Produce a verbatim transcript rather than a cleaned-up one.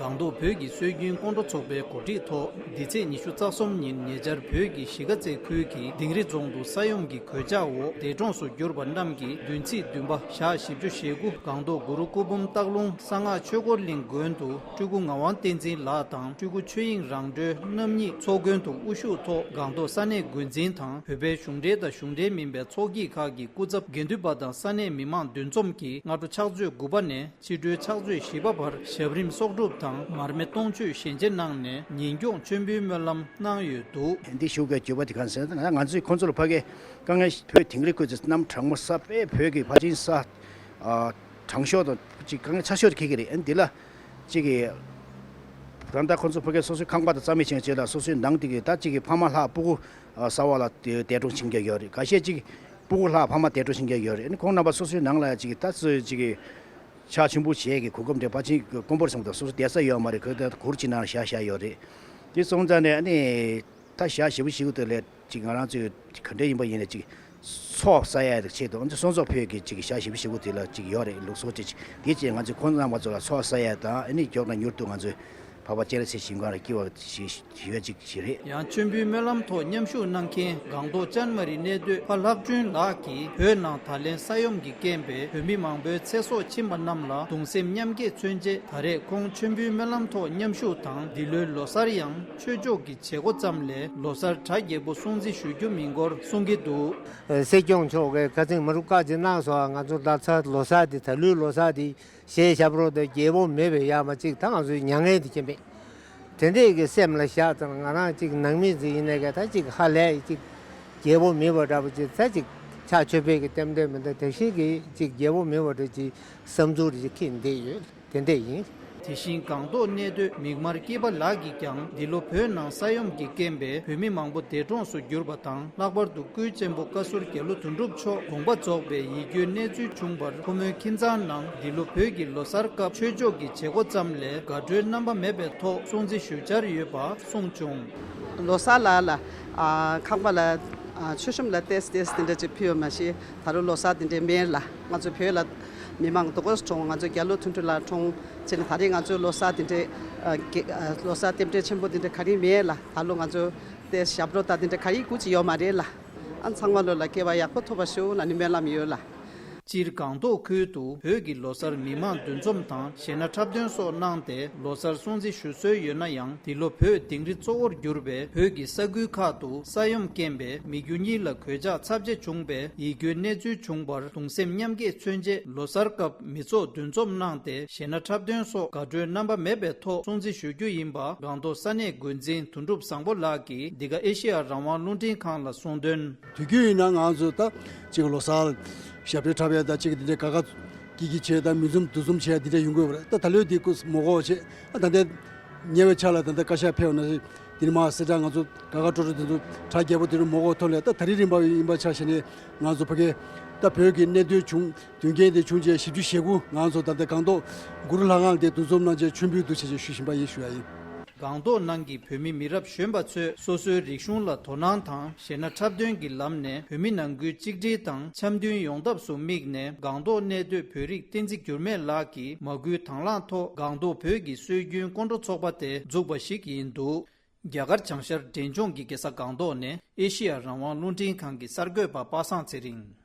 སྒང་ཏོག་བོད་ཀྱི་སྲོལ་རྒྱུན་སྐོར་བྲོ་ཚོགས་པའི་གོ་སྒྲིག་ཐོག་འདི་ཚེས་ཉི་ཤུ་རྩ་གསུམ་ཉིན་ཉེ་ཆར་བོད་ཀྱི་གཞིས་ཀ་རྩེ་ཁུལ་གྱི་དིང་རི་རྫོང་དུ་ས་ཡོམ་གྱི་གོད་ཆག་འོག་འདས་གྲོངས་སུ་གྱུར་པ་རྣམས་ཀྱི་བདུན་ཚིགས་བདུན་པ་ཞག་བཞི་བཅུ་ཞེ་དགུ་སྒང་ཏོག་གུ་རུ་སྐུ་འབུམ་སྟག་ལུང་གསང་སྔགས་ཆོས་འཁོར་གླིང་དགོན་དུ་སྤྲུལ་སྐུ་ངག་དབང་བསྟན་འཛིན་ལགས་དང་སྤྲུལ་སྐུ་ཆོས་དབྱིངས་རང་གྲོལ་རྣམ་གཉིས་ཚོགས་མགོན་དུ་དབུ་བཞུགས་ཐོག་སྒང་ཏོག་ས་གནས་འགོ་འཛིན་དང་བོད་པའི་གཞུང་འབྲེལ་དང་གཞུང་འབྲེལ་མིན་པའི་ཚོགས་སྐྱིད་ཁག་གི་སྐུ་ཚབ་དགེ་འདུན་པ་དང་ས་གནས་མི་མང་འདུ་འཛོམས་ཀྱིས་སྔ་དྲོ་ཕྱག་ཚོད་དགུ་པ་ནས་ཕྱི་དྲོའི་ཕྱག་ཚོད་བཞི་པ་བར་ཞབས་རིམ་གསོག་སྒྲུབ་དང་མར་མེ་སྟོང་མཆོད་ཞལ་མཇལ་གནང་ནས་ཉིན་སྐྱོང་མཆོད་འབུལ་སྨོན་ལམ་གནང་ཡོད་འདུག། འདི་ཞུ་དགོས་བརྗོད་པ་དེ་གང་ཟེར་ན་ང་ཚོའི་ཁོང་ཚོ་ལ་ཕ་གི་དཀའ་ངལ་བོད་དིང་རི་ཁུལ་དུ་གནམ་གྲང་མོ་ས་པའི་བོད་ཀྱི་ཕ་ཆིང་ས་ཨ་གྲང་ཤོས་དང་ཅིག་དཀའ་ངལ་ཚ་ཤོས་དེ་ཁེལ་གི་རེད། ཨ་ནི་འདི་ལ་ཅིག་གི་ད་ལྟ་ཁོང་ཚོ་ཕ་གི་སོ་སོའི་ཁང་པ་དང་རྩ་མེད་ཕྱིན་རྗེས་ལ་སོ་སོའི་ནང་དེ་གི་ད་ཅིག་གི་ཕ་མ་ལྷག་སྤུ་གུ་ཨ་གསར་བ་ལ་འདས་གྲོངས་ཕྱིན་རྒྱུ་ཡོད་རེད། ཁ་ཤས་ཅིག་སྤུ་གུ་ལྷག་ཕ་མ་འདས་གྲོངས་ཕྱིན་རྒྱུ་ཡོད་རེད། ཨ་ནི་ཁོང་རྣམ་པ་སོ་སོའི་ནང་ལ་ཅིག་གི་ད་སོ་ཅིག་གི་ཕྱག་མཆོད་འབུལ་བྱེད་ཀྱི་གོ་སྐབས་འདྲ་ཕལ་ཆེར་དཀོན་པོར་སོང་དང་སོ་སོ་བསྡད་ས་ཡོད་མ་རེད། ཁོས་ད་གུར་གཅིག་ནང་བཞག་བཞག་ཡོད་རེད། དེ་སོང་ཙང་ནས་ཨ་ནི་ད་ཞག་བཞི་པོ་བཞི་པོ་དེ་ལས་ཅིག་ང་རང་ཚོས་ག་འདྲ་ཡིན་པ་ཡིན་ནས་ཅིག་ཚོགས་བསགས་ཡ་དེ་ཆེད་དུ་ཨ་ནི་སྲུང་ཚོགས་ཕུད་ཀྱི་ཅིག་ཞག་བཞི་པོ་བཞི་པོ་དེ་ལ་ཅིག་ཡོད་རེད། ལུགས་སྲོལ་ཅིག་དེ་ཅིག་ང་ཚོས་ཁོང་རྣམ་པ་ཚོ་ལ་ཚོགས་བསགས་ཡ་དང་ཨ་ནི་མགྱོགས་ན་མྱུར་དུ་ང་ཚོས་འཕགས་པ་སྤྱན་རས་གཟིགས་ཞིང་ཁམས་ལ་སྐྱེ་བ་ཞིག་ཞུ་ཡ་ཅིག་ཞིག་རེད། ཡང་མཆོད་འབུལ་སྨོན་ལམ་ཐོག་མཉམ་ཞུགས་གནང་མཁན་སྒང་ཏོག་ཅན་མ་རི་གནས་སྡོད་ཕ་ལྷག་སྒྲོན་ལགས་ཀྱིས་བོད་ནང་ད་ལན་ས་ཡོམ་གྱི་རྐྱེན་པས་བོད་མི་མང་པོའི་ཚེ་སྲོག་ཕྱིན་པ་རྣམས་ལ་གདུང་སེམས་མཉམ་སྐྱེད་མཚོན་ཆེད་ད་རེས་ཁོང་མཆོད་འབུལ་སྨོན་ལམ་ཐོག་མཉམ་ཞུགས་དང་འདི་ལོའི་ལོ་གསར་ཡང་ཆོས་ཕྱོགས་ཀྱི་བྱེད་སྒོ་ཙམ་ལས་ལོ་གསར་གྲ་རྒྱས་པོ་སྲུང་བརྩི་ཞུ་རྒྱུ་མིན་སྐོར་གསུང་གི་འདུག། སྲིད་སྐྱོང་མཆོག་གིས་ཁ་སང་མ་རུ་བཀའ་ཅིག་གནང་སོང་། ང་ཚོ་ད་ཚ་ལོ་གསར་འདི་ད་ལོའི་ལོ་གསར་འདི་གཞས་ཞབས་བྲོ་དང་རྒྱལ་པོ་མེད་པའི་ཡ་མ་གཅིག་ད་ང་ཚོའི་མྱ་ངན་འདི་མཁྱེན་པས། དེ་འདྲས་ཀྱི་སེམས་ལ་བཞག་ཙང་ང་རང་གཅིག་ནང་མི་ཟིག་ཡིན་ནའི་ག་ད་གཅིག་ཧ་ལས་གཅིག་རྒྱལ་པོ་མེད་པ་འདྲ་པོ་གཅིག་ད་གཅིག་ཕྱག་མཆོད་པའི་གི་རྟེན་འབྲེལ་མི་འདུག། དེ་བཞིན་གྱི་གཅིག་རྒྱལ་པོ་མེད་པ་འདྲ་གཅིག་བསམ་ཚུལ་གཅིག་ཁེངས་བསྡད་ཡོད། དེ་འདྲས་ཡིན། དེ་བཞིན་སྒང་ཏོག་གནས་སྡོད་མིག་དམར་སྐྱིད་པ་ལགས་ཀྱིས་ཀྱང་འདི་ལོ་བོད་ནང་ས་ཡོམ་གྱི་རྐྱེན་པས་བོད་མི་མང་པོ་འདས་གྲོངས་སུ་གྱུར་པ་དང་། ལྷག་པར་དུ་སྐུའི་གཅེན་པོ་བཀའ་ཟུར་རྒྱ་ལོ་དོན་གྲུབ་མཆོག་དགོངས་པ་རྫོགས་པའི་ཡིད་སྐྱོའི་གནས་ཚུལ་བྱུང་བར་ཁོ་མོའི་ཁྱིམ་ཚང་ནང་འདི་ལོ་བོད་ཀྱི་ལོ་གསར་སྐབས་ཆོས་ཕྱོགས་ཀྱི་བྱེད་སྒོ་ཙམ་ལས་དགའ་སྤྲོའི་རྣམ་པ་མེད་པའི་ཐོག་སྲུང་བརྩི་ཞུ་འཆར་ཡོད་པ་གསུངས་བྱུང་། ལོ་གསར་ལ་ལ་ཨ་ཁང་པ་ལ་ཨ་མཆོད་གཤོམ་ལ་ཏེས་ཏེས་དེ་འདྲ་ཅིག་ཕུལ་ཡོད་མ་ཤེས། ད་རུང་ལོ་གསར་དེ་འདྲའི་མེད་ལ་ང་ཚོ་བོད་ལ་མི་མང་དུ་གོ་གྲོངས། ང་ཚོ་རྒྱ་ལོ་དོན་གྲུབ་ལགས་གྲོངས་བྱས་ནས་ད་རེས་ང་ཚོའི་ལོ་གསར་དེ་འདྲའི་ཨ་གེ་ཨ་ལོ་གསར་རྟེན་འབྲེལ་ཆེན་པོ་དེ་འདྲ་ག་རེ་མེད་ལ། ད་ལོ་ང་ཚོ་དེ་ཞབས་བྲོ་དང་དེ་འདྲ་ག་རེ་དགོས་ཀྱི་ཡོད་མ་རེད་ལ། ཨ་ཚང་མ་ལོ་ལ་སྐྱེ་བ་ཡག་པོ་ཐོབ་པ་ཤོག་ལ་ནི་སྨོན་ལམ་ཡོད་ལ། སྤྱིར་སྒང་ཏོག་ཁུལ་དུ་བོད་ཀྱི་ལོ་གསར་མི་མང་འདུ་འཛོམས་དང་གཞས་སྣ་འཁྲབ་སྟོན་སོགས་གནང་སྟེ་ལོ་གསར་སྲུང་བརྩི་ཞུ་སྲོལ་ཡོད་ན་ཡང་། འདི་ལོ་བོད་དིང་རི་གཙོ་བོར་གྱུར་པའི་བོད་ཀྱི་ས་ཁུལ་ཁག་ཏུ་ས་ཡོམ་རྐྱེན་པས་མི་རྒྱུ་གཉིས་ལ་གོད་ཆག་ཚབས་ཆེ་བྱུང་བའི་ཡིད་སྐྱོའི་གནས་ཚུལ་བྱུང་བར་གདུང་སེམས་མཉམ་སྐྱེད་མཚོན་ཆེད་ལོ་གསར་སྐབས་མི་ཚོགས་འདུ་འཛོམས་གནང་སྟེ་གཞས་སྣ་འཁྲབ་སྟོན་སོགས་དགའ་སྤྲོའི་རྣམ་པ་མེད་པའི་ཐོག་སྲུང་བརྩི་ཞུ་རྒྱུ་ཡིན་པ་སྒང་ཏོག་ས་གནས་འགོ་འཛིན་དོན་གྲུབ་བཟང་པོ་ལགས་ཀྱིས་འདི་ག་ཨེ་ཤེ་ཡ་རང་དབང་རླུང་འཕྲིན་ཁང་ལ་གསུངས་དོན། དུས་རྒྱུན་ཡིན་ན་ང་ཚོ་ད་ཅིག་ལོ་གསར་ཞབས་བྲོ་འཁྲབ་ཡ་ད་ཅིག་འདི་འདྲའི་དགའ་དགའ་སྐྱིད་སྐྱིད་བྱས་ད་མི་འཛོམས་འདུ་འཛོམས་བྱས་འདི་འདྲ་ཡོང་གི་ཡོད་པ་རེད། ད་ད་ལོའི་འདི་སྐུ་མ་གོ་བྱས་ཨ་ད་ལྟའི་ཉེ་བའི་ཆར་ལ་ད་ལྟ་བཀའ་ཤག་ཕེབས་ན་འདི་ནི་མ་སེ་དྲག་ང་ཚོ་དགའ་དགའ་སྤྲོ་སྤྲོ་དེ་ཚོ་གྲ་རྒྱས་པོ་དེ་ཚོ་མ་གོ་ཐོག་ལས་ད་ད་རིང་རིམ་པ་ཡིན་པ་ཆ་བཞག་ནས་ང་ཚོ་ཕ་གི་ད་བོད་ཀྱི་གནད་དོན་བྱུང་དོན་རྐྱེན་དེ་བྱུང་རྗེས་བཞི་བཅུ་ཞེ་དགུ་ང་ཚོ་ད་ལྟ་སྒང་ཏོག་གུ་རུ་ལྷ་ཁང་དེ་འདུ་འཛོམས་གནང་རྗེས་མཆོད་འབུལ་འདུ་བྱས་རྗེས་ཞུ་བཞིན་པ་ཡིན་ཞུ་ཡ་ཡིན། སྒང་ཏོག་ནང་གི་བོད་མི་མི་རབས་གཞོན་པ་ཚོས་སོ་སོའི་རིག་གཞུང་ལ་དོ་སྣང་དང་གཞས་སྣ་འཁྲབ་སྟོན་གྱི་ལམ་ནས་བོད་མི་ནང་ཁུལ་གཅིག་སྒྲིལ་དང་འཆམ་མཐུན་ཡོང་ཐབས་སུ་དམིགས་ནས་སྒང་ཏོག་གནས་སྡོད་བོད་རིགས་བསྟན་འཛིན་འགྱུར་མེད་ལགས་ཀྱིས་མ་སྐུལ་དང་བླངས་ཐོག་སྒང་ཏོག་བོད་ཀྱི་སྲོལ་རྒྱུན་སྐོར་བྲོ་ཚོགས་པ་དེ་འཛུགས་པ་ཞིག་ཡིན་འདུག། རྒྱ་གར་བྱང་ཤར་འབྲས་ལྗོངས་ཀྱི་རྒྱལ་ས་སྒང་ཏོག་ནས་ཨེ་ཤེ་ཡ་རང་དབང་རླུང་འཕྲིན་ཁང་གི་གསར་འགོད་པ་པ་སངས་ཚེ་རིང་།